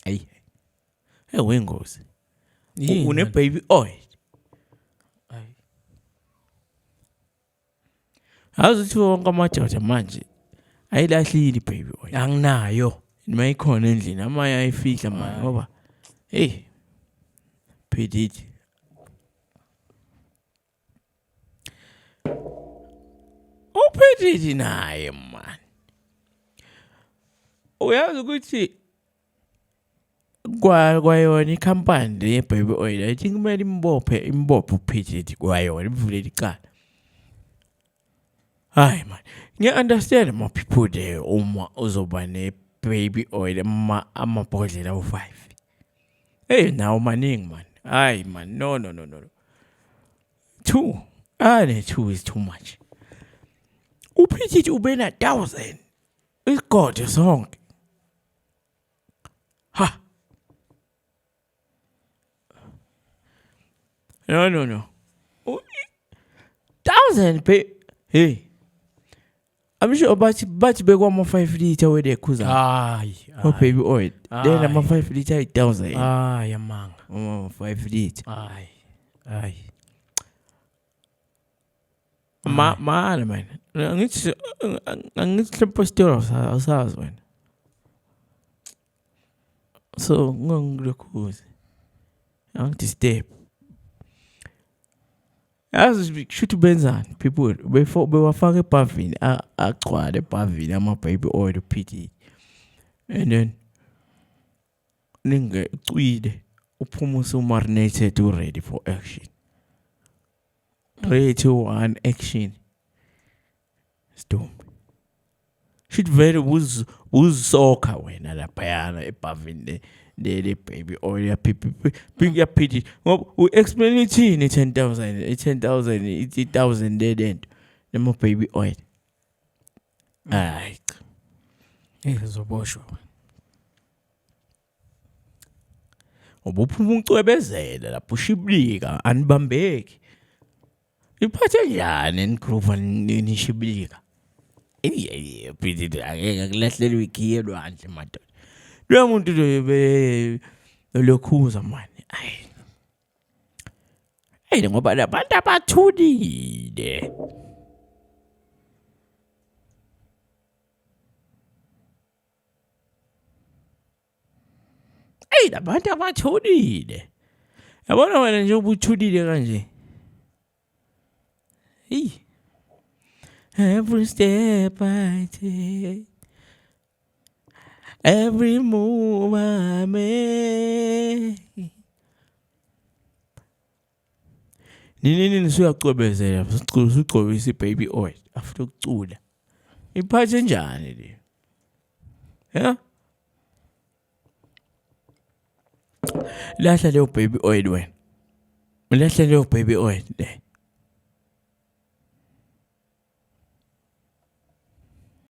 Ayi. Ewingozi. Yini Une manje? baby oil. Ayi. Yazi ukuthi wonke amadoda manje ayilahlile baby oil. Anginayo. Noma ikhona endlini amanye ayifihla manje ngoba hey phididi. UPhididi naye man. Uyazi ukuthi kwa kwayona ikhampani le ye-baby oil I think kumele imbophe imbophe uPhididi kwayona imvulele icala. Hayi man, ngiya-understand ma people there uma uzoba ne-baby oil amabhodlela awu-5. Hey nawo maningi man. Hayi man, no no no no. Two. Ah, ne two is too much. UPhididi ube na 1000 isigodi sonke. Ha. No no no. 1000 pay. Hey. I'm sure bathi bathi bekwama 5 liter wedekhuza. Hayi. Oh baby oil. Then ama 5 liter 1000. Hayi amanga. Ama 5 liter. Hayi. Hayi. Ma mana man. Angithi angithi mhlawumbe story awusazi wena. So ngangilokhuze. Angidisturb. Yazi kushuthi benzani people before bewafaka ebhavini agcwale ebhavini ama baby oil PD. And then ninge cwile uphuma usu marinated u ready for action. 3 2 1 action. Stomp. Shit vele uzisokha wena laphayana ebhavini le le baby oil ya pipi yaphidi ngoba u-explain ithini 10000 i-10000 ithi 1000 le lento noma baby oil. Hayi cha. Eh uzoboshwa. Ubuphuma ucwebezela lapho ushibilika anibambeki. Iphathe njani nigroove nishibilika? Iye phela angeke kulahlelwe ikhiye elwandle madoda. Loyo muntu lo be lokhuza mani. Ayi. Hey ngoba labantu abathulile. Eyi labantu abathulile. Yabona wena nje ubuthulile kanje. Hey. Every step I take, every move I make. Nini nini usuyacwebezela usugcobisa i-baby oil after ukucula. Iphathe njani le? Yeah? Lahla leyo baby oil wena. Lahla leyo baby oil le.